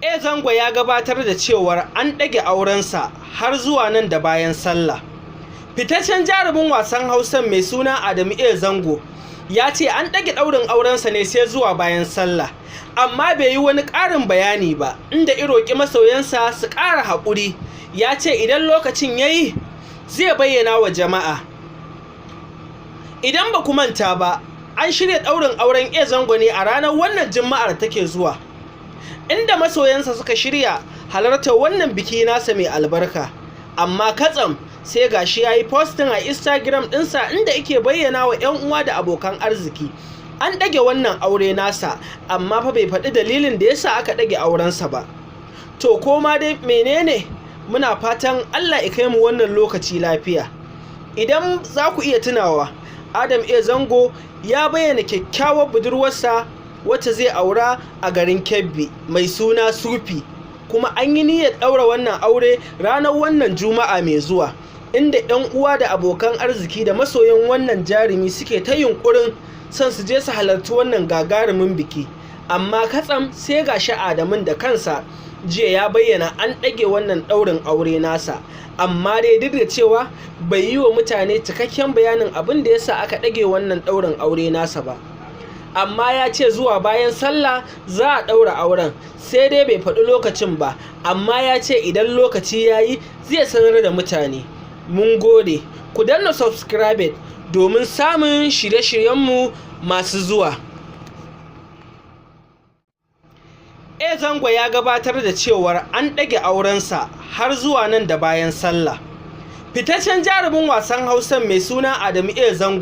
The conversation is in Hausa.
A Zango ya gabatar da cewar an ɗage aurensa har zuwa nan da bayan sallah. Fitaccen jarumin wasan Hausan mai suna Adamu A Zango ya ce an ɗage ɗaurin aurensa ne sai zuwa bayan sallah, amma bai yi wani ƙarin bayani ba, inda ya roƙi masoyansa su ƙara haƙuri. Ya ce idan lokacin ya yi zai bayyana wa jama'a. Idan ba ku manta ba, an shirya ɗaurin auren A Zango ne a ranar wannan Juma'ar take zuwa, inda masoyansa suka shirya halartar wannan biki nasa mai albarka. Amma katsam sai gashi ya yi posting a Instagram ɗinsa inda yake bayyana wa 'yan uwa da abokan arziki an ɗage wannan aure nasa, amma fa bai faɗi dalilin da yasa aka ɗage aurensa ba. To koma dai menene, muna fatan Allah ya kai mu wannan lokaci lafiya. Idan za ku iya tunawa, Adam A Zango ya bayyana kyakkyawar budurwarsa wacce zai aura a garin Kebbi mai suna Sufi, kuma an yi niyyar ɗaura wannan aure ranar wannan Juma'a mai zuwa, inda 'yan uwa da abokan arziki da masoyan wannan jarumi suke ta yunƙurin son su je su halarci wannan gagarumin biki. Amma katsam sai gashi Adamun da kansa jiya ya bayyana an ɗage wannan ɗaurin aure nasa, amma dai duk da cewa bai yi wa mutane cikakken bayanin abin da yasa aka ɗage wannan ɗaurin aure nasa ba, amma ya ce zuwa bayan sallah za a ɗaura auren, sai dai bai faɗi lokacin ba, amma ya ce idan lokaci ya yi zai sanar da mutane. Mun gode, ku danna subscribe domin samun shirye-shiryenmu masu zuwa. A Zango ya gabatar da cewar an ɗage aurensa har zuwa nan da bayan sallah. Fitaccen jarumin wasan Hausan mai suna Adamu A Zango